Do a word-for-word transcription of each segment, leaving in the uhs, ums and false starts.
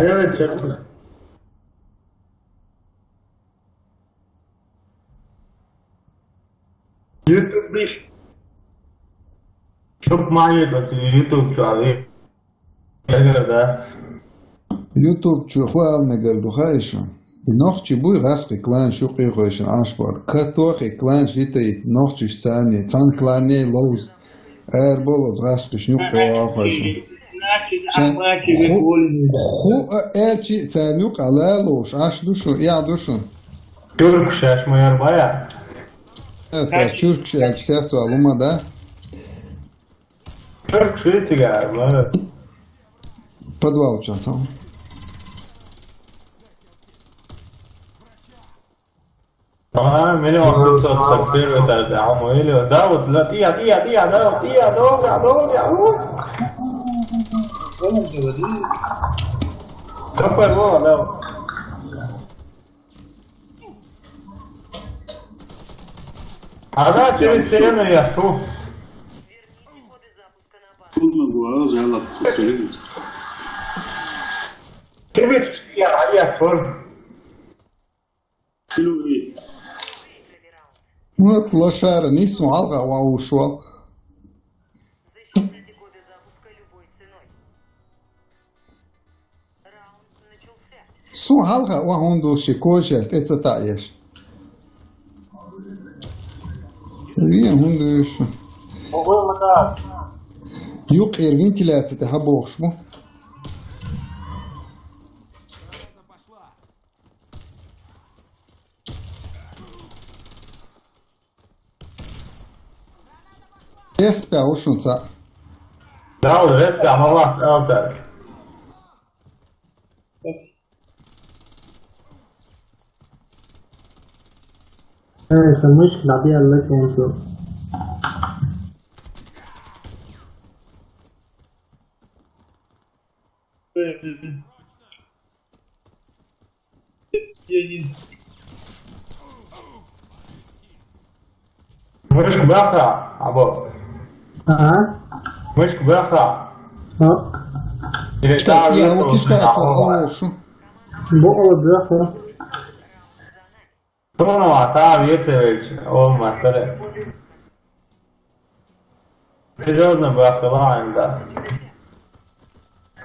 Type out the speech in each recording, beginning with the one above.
Evet, çok güzel. YouTube биш. Çok manyak atıyor YouTube şu abi. Эгер да. YouTube чу хуал мегар ду хайшу. И нохчи буй гъаскъи клан шукъи хойшун аншбар. Катохи клан шитай нохчиш цани. Цан кланей лоуз. Эр болоз гъаскъиш нюкъи хуал хойшун. Шен ху, ху, а, элчи цан нюкъ ала лоуш. Аш душу, я душу. Тюрк шаш майор бая. Э, цар чурк шаш цар цуалума да. Как жить, я, ладно. Подвал часом. А, меня он тут первый этаж, а мы или, да, вот, да, тия, тия, тия, да, тия, долго, долго, у. Какой было, да. Она через вселенную я шел. Трудно было, взяла, посмотрели. Ты ведь я, а я тоже. Люби. Ну, лошара, не сум алга, а ушел. Сун хьалха ва хӀун ду ши кожаст, эца таъеш. Вен хӀун ду шу? Юкъер вентиляция тӀа хьабохуш бу. Респи а ушун ца. Дал, респи а мала, дал, дал. Э, са мышка набиял ла кенсу. Мышка баха, або. А? Мышка баха. А? Или та я вето вот кишка на охо. Бо баха. Тону ата ветевич, о матаре. Серьёзно бахтала инда.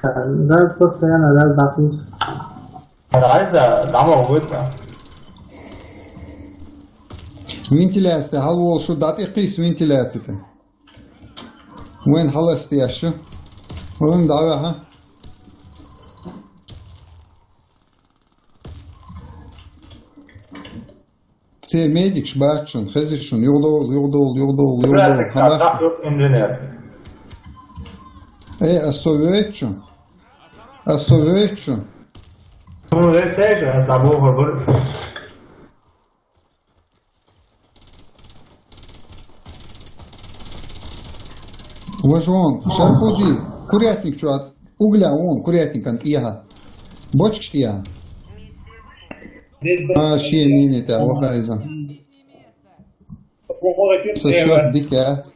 Раз постоянно, раз бахтиш. Райса, дама угута. Вентиляция, хьал волшу дат икъис вентиляцията. Вайн халас тяшу. Вайн давай, ха. Цер медикш бац шун, хезира шун, югъдовла, югъдовла, югъдовла, югъдовла. График хьан бац? Инженер. Э, а со вейт шун? А со вейт шун? Ну, вейт шун, а со бохур бур. Важон, шарпуди, курятник чу ат, угля вон, курятник ан тӀехьа. Бочкаш тӀехьа. А, ши мини тӀа, вахайза. Со счёт дикац.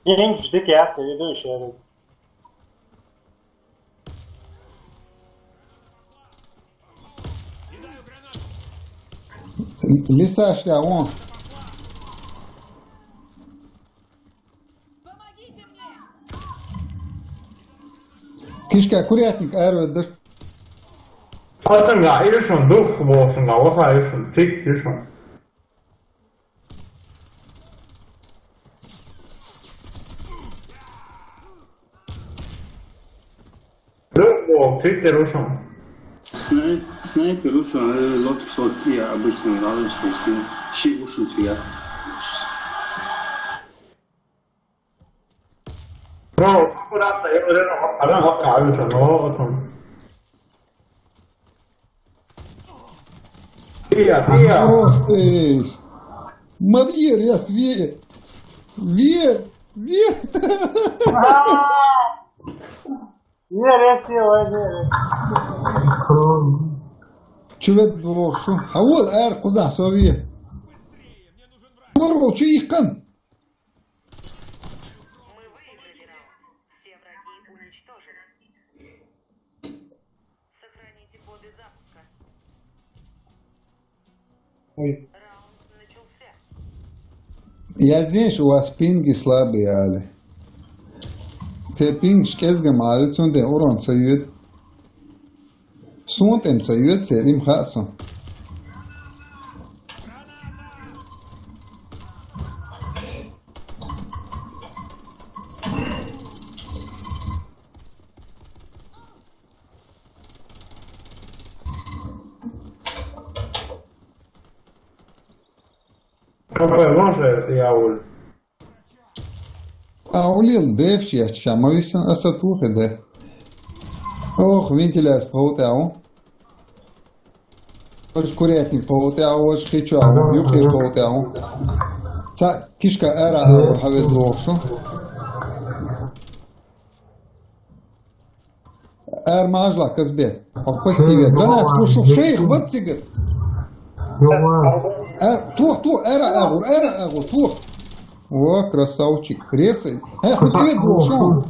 Деньги дикац, ведущий. Лиса шля, вон. Кишка, курятник, арведдер. Пацанга, иришун, дух болсунга, ваха иришун, тик иришун. Любого, Twitter ушел. Снай-, снайпер ушел, э, лотик сотки, я обычно радуюсь, что с ним щи ушел себя. Ну, аккуратно, я уже, она пока вышла, но вот он. Тия, тия. Просто есть. Мадьер, я све-, ве-, ве-. Не, ресси, ой, не, ресси. Чувет вовсу. Хавол ар куза совие. Моргол чу икан. Мы выиграли раунд. Все враги уничтожены. Сохраните коды запуска. Ой. Раунд начался. Я знаю, что у вас пинги слабые, але. Це пинг шкезга мавит, цунде урон цаюд. Сунтем цаюд, це рим хасо. Кафе може, я уль. А улил девши, я чамависан, а са тухе де. Ох, вентиляция тхоте ау. Ож курятник тхоте ау, ож хичу ау, юкир тхоте ау. Ца кишка ара ау, хаве дохшу. Эр мажла казбе. Опусти ве. Гранат, кушу шейх, вот цигар. Э, тух, тух, эра агур, эра агур, тух. О, красавчик. Ресы. Э, хоть и ведь дошел.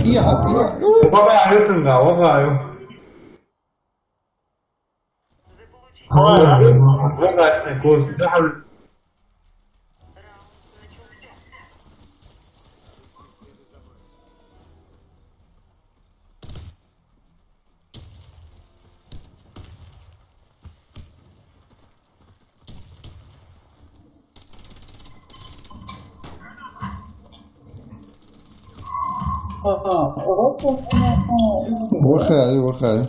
И я, и я. Баба, я это да, вот знаю. Ой, задачный курс. Да, Выходи, выходи.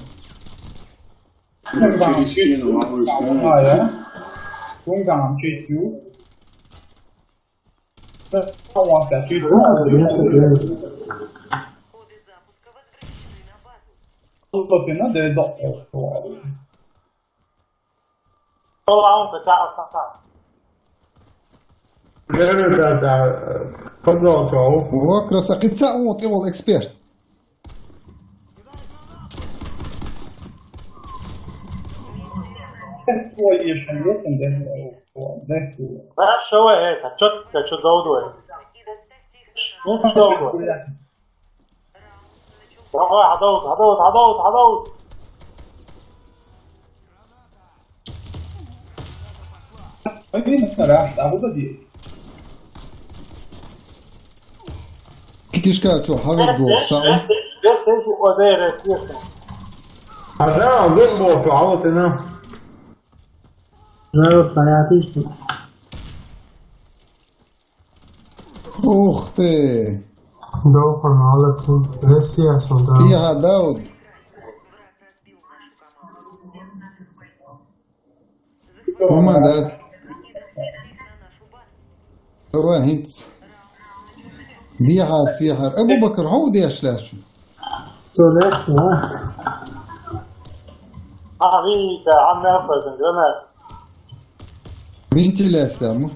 Через стену могу искать. О, красавица, он, ты был эксперт. Хорошо, это, чё ты, чё долго? Ну, что долго? Давай, готов, готов, готов, готов. Кишка, чё, хавер гол, сау? А да, гол был, а вот и на. Ну, понятно. Ух ты! Доктор, молодцы. Россия, солдат. Тихо, Дауд. Мама, да. Второй хинц. Дихас, сихар. Абу Бакр, хау деш лячу. Солех, а? А, видите, а мы опоздали, да? Вентиляция, ну.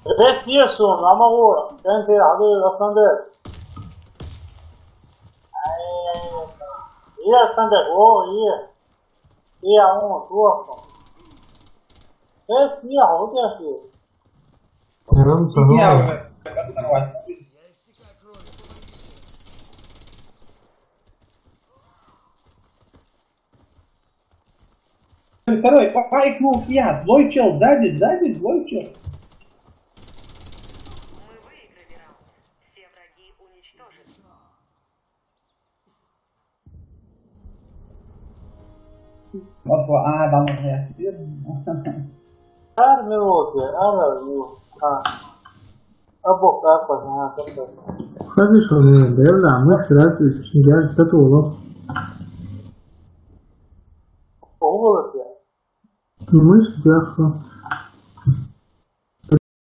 Бес иесун, ама о, тенте, аду, асланде. Ие, асланде, о, ие. Ие, о, туохо. Бес ие, хо, де, хо. Ярым, саго. Второй, по- поймал я. Злой чел, сзади, сзади, злой чел. Мы выиграли раунд. Все враги уничтожены. Ар минуте, ар минуте. А. Або как познакомиться? Скажи, что мне, да, мы сразу, я за то. Голос я. Мышь, бляха.